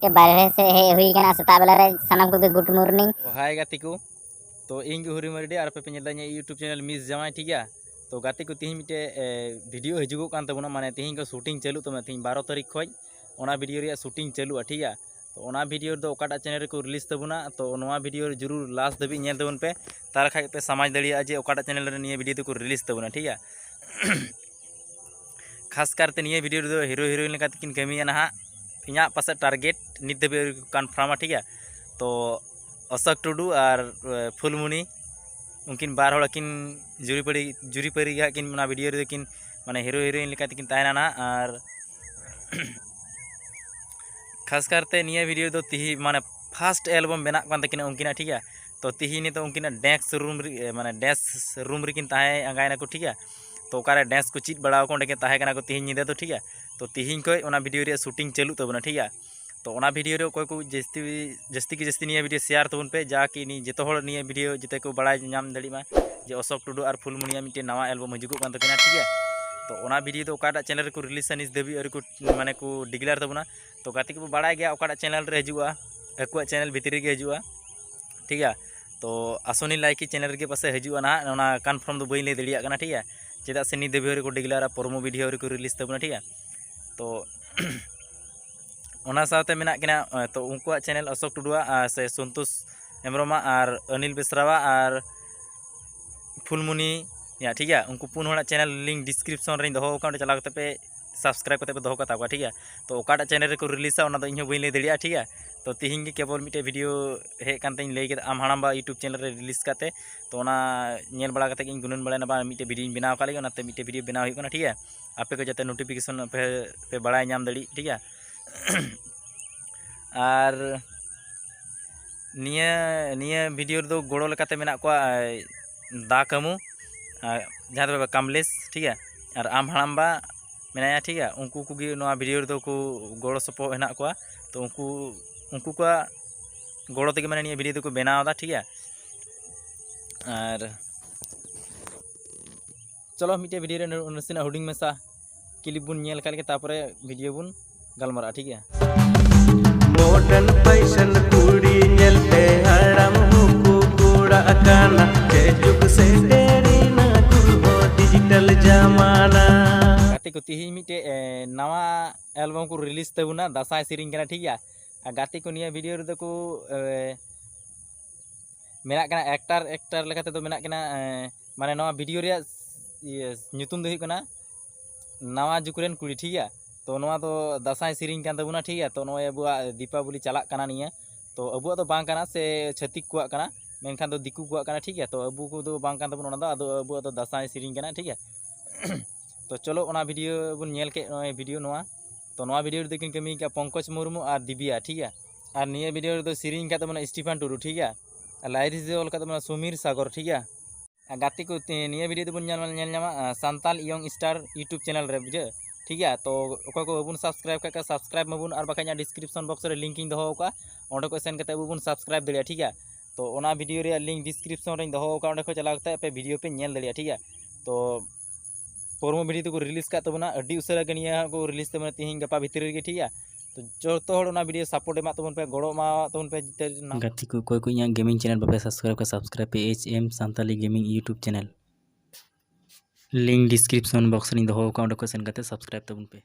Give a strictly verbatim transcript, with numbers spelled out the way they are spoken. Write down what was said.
ᱛᱮ ᱵᱟᱨᱦᱮ ᱥᱮᱫ ᱦᱮᱡ ᱦᱩᱭ ᱠᱟᱱᱟ ᱥᱮᱛᱟᱜ ᱵᱮᱞᱟ ᱨᱮ᱾ ᱥᱟᱱᱟᱢ ᱠᱚᱜᱮ good morning᱾ ᱛᱚ ᱦᱟᱭ ᱜᱟᱛᱮ ᱠᱚ, ᱛᱚ ᱤᱧ ᱜᱮ ᱦᱩᱨᱤ ᱢᱟᱨᱰᱤ ᱟᱨ ᱟᱯᱮ ᱯᱮ ᱧᱮᱞ ᱫᱟ ᱤᱧᱟᱹᱜ YouTube channel Miss Jamai, ᱴᱷᱤᱠ ᱜᱮᱭᱟ᱾ ᱛᱚ ᱜᱟᱛᱮ ᱠᱚ, ᱛᱤᱦᱤᱧ ᱢᱤᱫᱴᱮᱡ video ᱦᱤᱡᱩᱜᱚᱜ ᱠᱟᱱ ᱛᱟᱵᱚᱱᱟ, ᱢᱟᱱᱮ ᱛᱤᱦᱤᱧ ᱠᱚ shooting ᱪᱟᱹᱞᱩᱜ ᱛᱟᱵᱚᱱᱟ, ᱛᱤᱦᱤᱧ ᱵᱟᱨᱚ ᱛᱟᱹᱨᱤᱠᱷ ᱠᱷᱚᱡ ᱚᱱᱟ video ᱨᱮᱭᱟᱜ shooting ᱪᱟᱹᱞᱩᱜᱼᱟ, ᱴᱷᱤᱠ ᱜᱮᱭᱟ᱾ ᱛᱚ ᱚᱱᱟ video ᱨᱮᱫᱚ ᱚᱠᱟᱴᱟᱜ channel ᱨᱮᱠᱚ release ᱛᱟᱵᱚᱱᱟ, ᱛᱚ ᱱᱚᱣᱟ video ᱨᱮ ᱡᱚᱨᱩᱨ last ᱫᱷᱟᱹᱵᱤᱡ ᱧᱮᱞ ᱛᱟᱵᱚᱱ ᱯᱮ, ᱛᱟᱦᱞᱮ ᱠᱷᱟᱡ ᱯᱮ ᱥᱟᱢᱟᱡᱽ ᱫᱟᱲᱮᱭᱟᱜᱼᱟ ᱡᱮ ᱚᱠᱟᱴᱟᱜ channel ᱨᱮ ᱱᱤᱭᱟᱹ video ᱫᱚᱠᱚ release ᱛᱟᱵᱚᱱᱟ, ᱴᱷᱤᱠ ᱜᱮᱭᱟ᱾ ᱠᱷᱟᱥ ᱠᱟᱨᱛᱮ ᱱᱤᱭᱟᱹ video ᱨᱮᱫᱚ hero heroine ᱞᱮᱠᱟ ᱛᱮᱠᱤᱱ ᱠᱟᱹᱢᱤᱭᱟ ᱱᱟᱦᱟᱜ᱾ ᱤᱧᱟᱹᱜ ᱯᱟᱥᱮ target ᱱᱤᱛ ᱫᱷᱟᱹᱵᱤᱡ ᱟᱹᱣᱨᱤ ᱠᱚ confirmᱟ, ᱴᱷᱤᱠ ᱜᱮᱭᱟ᱾ ᱛᱚ ᱚᱥᱳᱠ ᱴᱩᱰᱩ ᱟᱨ, ᱮ, ᱯᱷᱩᱞᱢᱩᱱᱤ, ᱩᱱᱠᱤᱱ ᱵᱟᱨ ᱦᱚᱲ ᱟᱹᱠᱤᱱ ᱡᱩᱨᱤᱯᱟᱹᱨᱤ, ᱡᱩᱨᱤᱯᱟᱹᱨᱤ ᱜᱮ ᱦᱟᱸᱜ ᱠᱤᱱ ᱚᱱᱟ video ᱨᱮᱫᱚ ᱠᱤᱱ, ᱢᱟᱱᱮ hero heroine ᱞᱮᱠᱟ ᱛᱮᱠᱤᱱ ᱛᱟᱦᱮᱱᱟ ᱱᱟᱦᱟᱜ᱾ ᱟᱨ ᱠᱷᱟᱥ ᱠᱟᱨᱛᱮ ᱱᱤᱭᱟᱹ video ᱫᱚ ᱛᱤᱦᱤ-, ᱢᱟᱱᱮ first album ᱵᱮᱱᱟᱜ ᱠᱟᱱ ᱛᱟᱹᱠᱤᱱᱟ ᱩᱱᱠᱤᱱᱟᱜ, ᱴᱷᱤᱠ ᱜᱮᱭᱟ᱾ ᱛᱚ ᱛᱤᱦᱤᱧ ᱱᱤᱛᱚᱜ ᱩᱱᱠᱤᱱᱟᱜ dance room ᱨᱮ, ᱮ, ᱢᱟᱱᱮ dance room ᱨᱮᱠᱤᱱ ᱛᱟᱦᱮᱸ ᱟᱸᱜᱟᱭᱱᱟᱠᱚ, ᱴᱷᱤᱠ ᱜᱮᱭᱟ᱾ ᱛᱚ ᱚᱠᱟᱨᱮ dance ᱠᱚ ᱪᱮᱫ ᱵᱟᱲᱟᱣ ᱠᱚ ᱚᱸᱰᱮ ᱠᱤᱱ ᱛᱟᱦᱮᱸ ᱠᱟᱱᱟ ᱠᱚ ᱛᱤᱦᱤᱧ ᱧᱤᱫᱟᱹ ᱫᱚ, ᱴᱷᱤᱠ ᱜᱮᱭᱟ᱾ ᱛᱚ ᱛᱤᱦᱤᱧ ᱠᱷᱚᱡ ᱚᱱᱟ video ᱨᱮᱭᱟᱜ shooting ᱪᱟᱹᱞᱩᱜ ᱛᱟᱵᱚᱱᱟ, ᱴᱷᱤᱠ ᱜᱮᱭᱟ᱾ ᱛᱚ ᱚᱱᱟ video ᱨᱮ ᱚᱠᱚᱭ ᱠᱚ ᱡᱟᱹᱥᱛᱤ, ᱡᱟᱹᱥᱛᱤ ᱠᱤ ᱡᱟᱹᱥᱛᱤ ᱱᱤᱭᱟᱹ video share ᱛᱟᱵᱚᱱ ᱯᱮ, ᱡᱟ ᱠᱤ ᱱᱤ-, ᱡᱚᱛᱚ ᱦᱚᱲ ᱱᱤᱭᱟᱹ video ᱡᱟᱛᱮ ᱠᱚ ᱵᱟᱲᱟᱭ ᱧᱟᱢ ᱫᱟᱲᱮᱭᱟᱜ ᱢᱟ ᱡᱮ ᱚᱥᱳᱠ ᱴᱩᱰᱩ ᱟᱨ ᱯᱷᱩᱞᱢᱩᱱᱤᱭᱟᱜ ᱢᱤᱫᱴᱮᱱ ᱱᱟᱣᱟ album ᱦᱤᱡᱩᱜᱚᱜ ᱠᱟᱱ ᱛᱟᱹᱠᱤᱱᱟ, ᱴᱷᱤᱠ ᱜᱮᱭᱟ᱾ ᱛᱚ ᱚᱱᱟ video ᱫᱚ ᱚᱠᱟᱴᱟᱜ channel ᱨᱮᱠᱚ releaseᱟ ᱱᱤᱛ ᱫᱷᱟᱹᱵᱤᱡ ᱟᱹᱣᱨᱤ ᱠᱚ, ᱢᱟᱱᱮ ᱠᱚ declare ᱛᱟᱵᱚᱱᱟ᱾ ᱛᱚ ᱜᱟᱛᱮ ᱠᱚ ᱵᱟᱲᱟᱭ ᱜᱮᱭᱟ ᱚᱠᱟᱴᱟᱜ channel ᱨᱮ ᱦᱤᱡᱩᱜᱼᱟ, ᱟᱠᱚᱣᱟᱜ channel ᱵᱷᱤᱛᱨᱤ ᱨᱮᱜᱮ ᱦᱤᱡᱩᱜᱼᱟ, ᱴᱷᱤᱠ ᱜᱮᱭᱟ᱾ ᱛᱚ ᱟᱥᱚᱱᱤ ᱞᱟᱭᱠᱤ channel ᱨᱮᱜᱮ ᱯᱟᱥᱮ ᱦᱤᱡᱩᱜᱼᱟ ᱱᱟᱦᱟᱜ, ᱚᱱᱟ confirm ᱫᱚ ᱵᱟᱹᱧ ᱞᱟᱹᱭ ᱫᱟᱲᱮᱭᱟᱜ ᱠᱟᱱᱟ, ᱴᱷᱤᱠ ᱜᱮᱭᱟ᱾ ᱪᱮᱫᱟᱜ ᱥᱮ ᱱᱤᱛ ᱫᱷᱟᱹᱵᱤᱡ ᱟᱹᱣᱨᱤ ᱠᱚ declareᱟ, promo video ᱟᱹᱣᱨᱤ ᱠᱚ release ᱛᱟᱵᱚᱱᱟ, ᱴᱷᱤᱠ ᱜᱮᱭᱟ᱾ ᱛᱚ ᱚᱱᱟ ᱥᱟᱶᱛᱮ ᱢᱮᱱᱟᱜ ᱠᱤᱱᱟ, ᱛᱚ ᱩᱱᱠᱩᱣᱟᱜ channel ᱚᱥᱳᱠ ᱴᱩᱰᱩᱣᱟᱜ, ᱟᱨ ᱥᱮ ᱥᱚᱱᱛᱳᱥ ᱦᱮᱢᱵᱨᱚᱢᱟᱜ ᱟᱨ ᱚᱱᱤᱞ ᱵᱮᱥᱨᱟᱣᱟᱜ ᱟᱨ ᱯᱷᱩᱞᱢᱩᱱᱤ, ᱭᱟ, ᱴᱷᱤᱠ ᱜᱮᱭᱟ᱾ ᱩᱱᱠᱩ ᱯᱩᱱ ᱦᱚᱲᱟᱜ channel link description ᱨᱮᱧ ᱫᱚᱦᱚ ᱟᱠᱟᱫᱟ, ᱚᱸᱰᱮ ᱪᱟᱞᱟᱣ ᱠᱟᱛᱮ ᱯᱮ subscribe ᱠᱟᱛᱮ ᱯᱮ ᱫᱚᱦᱚ ᱠᱟᱛᱟ ᱠᱚᱣᱟ, ᱴᱷᱤᱠ ᱜᱮᱭᱟ᱾ ᱛᱚ ᱚᱠᱟᱴᱟᱜ channel ᱨᱮᱠᱚ releaseᱟ ᱚᱱᱟ ᱫᱚ ᱤᱧ ᱦᱚᱸ ᱵᱟᱹᱧ ᱞᱟᱹᱭ ᱫᱟᱲᱮᱭᱟᱜᱼᱟ, ᱴᱷᱤᱠ ᱜᱮᱭᱟ᱾ ᱛᱚ ᱛᱤᱦᱤᱧ ᱜᱮ ᱠᱮᱵᱚᱞ ᱢᱤᱫᱴᱮᱡ video ᱦᱮᱡ ᱠᱟᱱ ᱛᱤᱧ ᱞᱟᱹᱭ ᱠᱮᱫᱟ ᱟᱢ ᱦᱟᱲᱟᱢᱵᱟ YouTube channel ᱨᱮ release ᱠᱟᱛᱮ, ᱛᱚ ᱚᱱᱟ ᱧᱮᱞ ᱵᱟᱲᱟ ᱠᱟᱛᱮ ᱜᱤᱧ ᱜᱩᱱᱟᱹᱱ ᱵᱟᱲᱟᱭᱮᱱᱟ ᱵᱟᱝ ᱢᱤᱫᱴᱮᱡ videoᱧ ᱵᱮᱱᱟᱣ ᱟᱠᱟᱫ ᱞᱟᱹᱜᱤᱫ, ᱚᱱᱟᱛᱮ ᱢᱤᱫᱴᱮᱡ video ᱵᱮᱱᱟᱣ ᱦᱩᱭᱩᱜ ᱠᱟᱱᱟ, ᱴᱷᱤᱠ ᱜᱮᱭᱟ᱾ ᱟᱯᱮ ᱠᱚ ᱡᱟᱛᱮ notification ᱯᱮ, ᱯᱮ ᱵᱟᱲᱟᱭ ᱧᱟᱢ ᱫᱟᱲᱮᱜ, ᱴᱷᱤᱠ ᱜᱮᱭᱟ᱾ ᱟᱨ ᱱᱤᱭᱟᱹ, ᱱᱤᱭᱟᱹ video ᱨᱮᱫᱚ ᱜᱚᱲᱚ ᱞᱮᱠᱟᱛᱮ ᱢᱮᱱᱟᱜ ᱠᱚᱣᱟ, ᱮ, ᱫᱟ ᱠᱟᱹᱢᱩ, ᱟᱨ ᱡᱟᱦᱟᱸ ᱫᱚ ᱠᱟᱢᱞᱮᱥ, ᱴᱷᱤᱠ ᱜᱮᱭᱟ, ᱟᱨ ᱟᱢ ᱦᱟᱲᱟᱢᱵᱟ ᱢᱮᱱᱟᱭᱟ, ᱴᱷᱤᱠ ᱜᱮᱭᱟ᱾ ᱩᱱᱠᱩ ᱠᱚᱜᱮ ᱱᱚᱣᱟ video ᱨᱮᱫᱚ ᱠᱚ ᱜᱚᱲᱚ ᱥᱚᱯᱚᱦᱚᱫ ᱦᱮᱱᱟᱜ ᱠᱚᱣᱟ᱾ ᱛᱚ ᱩᱱᱠᱩ, ᱩᱱᱠᱩ ᱠᱚᱣᱟᱜ ᱜᱚᱲᱚ ᱛᱮᱜᱮ ᱢᱟᱱᱮ ᱱᱤᱭᱟᱹ video ᱫᱚᱠᱚ ᱵᱮᱱᱟᱣ ᱮᱫᱟ, ᱴᱷᱤᱠ ᱜᱮᱭᱟ᱾ ᱟᱨ ᱪᱚᱞᱚ ᱢᱤᱫᱴᱮᱡ video ᱨᱮ ᱱᱟᱥᱮᱱᱟᱜ ᱦᱩᱰᱤᱧ ᱢᱮᱥᱟ clip ᱵᱚᱱ ᱧᱮᱞ ᱠᱟᱜ ᱞᱮᱜᱮ, ᱛᱟᱨᱯᱚᱨᱮ video ᱵᱚᱱ ᱜᱟᱞᱢᱟᱨᱟᱜᱼᱟ, ᱴᱷᱤᱠ ᱜᱮᱭᱟ᱾ ᱢᱚᱰᱟᱨᱱ ᱯᱷᱮᱥᱚᱱ ᱠᱩᱲᱤ ᱧᱮᱞᱛᱮ ᱦᱟᱲᱟᱢ ᱦᱚᱸᱠᱚ ᱠᱚᱲᱟᱜ ᱠᱟᱱᱟ᱾ ᱪᱮᱫ ᱡᱩᱜᱽ ᱥᱮᱴᱮᱨᱮᱱᱟ ᱜᱩᱨᱩ ᱦᱚᱸ ᱰᱤᱡᱤᱴᱟᱞ ᱡᱟᱢᱟᱱᱟ᱾ ᱜᱟᱛᱮ ᱠᱚ, ᱛᱤᱦᱤᱧ ᱢᱤᱫᱴᱮᱡ ᱮ, ᱱᱟᱣᱟ ᱮᱞᱵᱟᱢ ᱠᱚ ᱨᱤᱞᱤᱡᱽ ᱛᱟᱵᱚᱱᱟ, ᱫᱟᱸᱥᱟᱭ ᱥᱮᱨᱮᱧ ᱠᱟᱱᱟ, ᱴᱷᱤᱠ ᱜᱮᱭᱟ᱾ ᱟᱨ ᱜᱟᱛᱮ ᱠᱚ, ᱱᱤᱭᱟᱹ ᱵᱷᱤᱰᱤᱭᱳ ᱨᱮᱫᱚ ᱠᱚ ᱮ, ᱢᱮᱱᱟᱜ ᱠᱟᱱᱟ ᱮᱠᱴᱟᱨ, ᱮᱠᱴᱟᱨ ᱞᱮᱠᱟ ᱛᱮᱫᱚ ᱢᱮᱱᱟᱜ ᱠᱤᱱᱟ ᱮ, ᱢᱟᱱᱮ ᱱᱚᱣᱟ ᱵᱷᱤᱰᱤᱭᱳ ᱨᱮᱭᱟᱜ ᱤᱭᱟᱹ, ᱧᱩᱛᱩᱢ ᱫᱚ ᱦᱩᱭᱩᱜ ᱠᱟᱱᱟ ᱱᱟᱣᱟ ᱡᱩᱜᱽ ᱨᱮᱱ ᱠᱩᱲᱤ, ᱴᱷᱤᱠ ᱜᱮᱭᱟ᱾ ᱛᱚ ᱱᱚᱣᱟ ᱫᱚ ᱫᱟᱸᱥᱟᱭ ᱥᱮᱨᱮᱧ ᱠᱟᱱ ᱛᱟᱵᱚᱱᱟ, ᱴᱷᱤᱠ ᱜᱮᱭᱟ᱾ ᱛᱚ ᱱᱚᱜᱼᱚᱭ ᱟᱵᱚᱣᱟᱜ ᱫᱤᱯᱟᱵᱚᱞᱤ ᱪᱟᱞᱟᱜ ᱠᱟᱱᱟ ᱱᱤᱭᱟᱹ, ᱛᱚ ᱟᱵᱚᱣᱟᱜ ᱫᱚ ᱵᱟᱝ ᱠᱟᱱᱟ, ᱥᱮ ᱪᱷᱟᱹᱛᱤᱠ ᱠᱚᱣᱟᱜ ᱠᱟᱱᱟ, ᱢᱮᱱᱠᱷᱟᱱ ᱫᱚ ᱫᱤᱠᱩ ᱠᱚᱣᱟᱜ ᱠᱟᱱᱟ, ᱴᱷᱤᱠ ᱜᱮᱭᱟ᱾ ᱛᱚ ᱟᱵᱚ ᱠᱚᱫᱚ ᱵᱟᱝ ᱠᱟᱱ ᱛᱟᱵᱚᱱᱟ ᱚᱱᱟ ᱫᱚ, ᱟᱫᱚ ᱟᱵᱚᱣᱟᱜ ᱫᱚ ᱫᱟᱸᱥᱟᱭ ᱥᱮᱨᱮᱧ ᱠᱟᱱᱟ, ᱴᱷᱤᱠ ᱜᱮᱭᱟ᱾ ᱛᱚ ᱪᱚᱞᱚ ᱚᱱᱟ ᱵᱷᱤᱰᱤᱭᱳ ᱵᱚᱱ ᱧᱮᱞ ᱠᱮᱫ, ᱱᱚᱜᱼᱚᱭ ᱵᱷᱤᱰᱤᱭᱳ ᱱᱚᱣᱟ᱾ ᱛᱚ ᱱᱚᱣᱟ ᱵᱷᱤᱰᱤᱭᱳ ᱨᱮᱫᱚ ᱠᱤᱱ ᱠᱟᱹᱢᱤ ᱠᱟᱜᱼᱟ ᱯᱚᱝᱠᱚᱡᱽ ᱢᱩᱨᱢᱩ ᱟᱨ ᱫᱤᱵᱤᱭᱟ, ᱴᱷᱤᱠ ᱜᱮᱭᱟ᱾ ᱟᱨ ᱱᱤᱭᱟᱹ ᱵᱷᱤᱰᱤᱭᱳ ᱨᱮᱫᱚ ᱥᱮᱨᱮᱧ ᱠᱟᱜ ᱛᱟᱵᱚᱱᱟ ᱥᱴᱤᱯᱷᱟᱱ ᱴᱩᱰᱩ, ᱴᱷᱤᱠ ᱜᱮᱭᱟ᱾ ᱟᱨ ᱞᱟᱭᱨᱤᱠᱥ ᱫᱚ ᱚᱞ ᱠᱟᱜ ᱛᱟᱵᱚᱱᱟ ᱥᱩᱢᱤᱨ ᱥᱟᱜᱚᱨ, ᱴᱷᱤᱠ ᱜᱮᱭᱟ᱾ ᱟᱨ ᱜᱟᱛᱮ ᱠᱚ, ᱛᱮ-, ᱱᱤᱭᱟᱹ ᱵᱷᱤᱰᱤᱭᱳ ᱫᱚᱵᱚᱱ ᱧᱮᱞ, ᱧᱮᱞ ᱧᱟᱢᱟ, ᱟ, Santal young star YouTube channel ᱨᱮ, ᱵᱩᱡᱷᱟᱹᱣ? ᱴᱷᱤᱠ ᱜᱮᱭᱟ, ᱛᱚ ᱚᱠᱚᱭ ᱠᱚ ᱵᱟᱵᱚᱱ ᱥᱟᱵᱥᱠᱨᱟᱭᱤᱵ ᱠᱟᱜ ᱠᱷᱟᱡ ᱥᱟᱵᱥᱠᱨᱟᱭᱤᱵ ᱢᱟᱵᱚᱱ, ᱟᱨ ᱵᱟᱠᱷᱟᱡ ᱤᱧᱟᱹᱜ ᱰᱤᱥᱠᱨᱤᱯᱥᱚᱱ ᱵᱚᱠᱥ ᱨᱮ ᱞᱤᱝᱠ ᱤᱧ ᱫᱚᱦᱚ ᱟᱠᱟᱫᱼᱟ, ᱚᱸᱰᱮ ᱠᱷᱚᱡ ᱥᱮᱱ ᱠᱟᱛᱮ ᱟᱵᱚ ᱵᱚᱱ ᱥᱟᱵᱥᱠᱨᱟᱭᱤᱵ ᱫᱟᱲᱮᱭᱟᱜᱼᱟ, ᱴᱷᱤᱠ ᱜᱮᱭᱟ? ᱛᱚ ᱚᱱᱟ ᱵᱷᱤᱰᱤᱭᱳ ᱨᱮᱭᱟᱜ ᱞᱤᱝᱠ ᱰᱤᱥᱠᱨᱤᱯᱥᱚᱱ ᱨᱮᱧ ᱫᱚᱦᱚ ᱟᱠᱟᱫᱼᱟ, ᱚᱸᱰᱮ ᱠᱷᱚᱡ ᱪᱟᱞᱟᱣ ᱠᱟᱛᱮ ᱟᱯᱮ ᱵᱷᱤᱰᱤᱭᱳ ᱯᱮ ᱧᱮᱞ ᱫᱟᱲᱮᱭᱟᱜᱼᱟ, ᱴᱷᱤᱠ ᱜᱮᱭᱟ? ᱛᱚ ᱯᱨᱳᱢᱳ ᱵᱷᱤᱰᱤᱭᱳ ᱫᱚᱠᱚ ᱨᱤᱞᱤᱡᱽ ᱠᱟᱜ ᱛᱟᱵᱚᱱᱟ, ᱟᱹᱰᱤ ᱩᱥᱟᱹᱨᱟ ᱜᱮ ᱱᱤᱭᱟᱹ ᱦᱚᱸ ᱠᱚ ᱨᱤᱞᱤᱡᱽ ᱛᱟᱵᱚᱱᱟ ᱛᱤᱦᱤᱧ ᱜᱟᱯᱟ ᱵᱷᱤᱛᱨᱤ ᱨᱮᱜᱮ, ᱴᱷᱤᱠ ᱜᱮᱭᱟ? ᱛᱚ ᱡᱚᱛᱚ ᱦᱚᱲ ᱚᱱᱟ ᱵᱷᱤᱰᱤᱭᱳ ᱥᱟᱯᱳᱨᱴ ᱮᱢᱟᱜ ᱛᱟᱵᱚᱱ ᱯᱮ, ᱜᱚᱲᱚ ᱮᱢᱟᱣᱟᱜ ᱛᱟᱵᱚᱱ ᱯᱮ, ᱡᱟᱛᱮ ᱱᱟ- ᱜᱟᱛᱮ ᱠᱚ, ᱚᱠᱚᱭ ᱠᱚ ᱤᱧᱟᱹᱜ ᱜᱮᱢᱤᱝ ᱪᱮᱱᱮᱞ ᱵᱟᱯᱮ ᱥᱟᱵᱥᱠᱨᱟᱭᱤᱵ ᱠᱟᱜ, ᱥᱟᱵᱥᱠᱨᱟᱭᱤᱵ ᱯᱮ, H M Santali gaming YouTube channel. Link description box ᱨᱮᱧ ᱫᱚᱦᱚ ᱟᱠᱟᱫᱼᱟ, ᱚᱸᱰᱮ ᱠᱷᱚᱡ ᱥᱮᱱ ᱠᱟᱛᱮ ᱥᱟᱵᱥᱠᱨᱟᱭᱤᱵ ᱛᱟᱵᱚᱱ ᱯᱮ᱾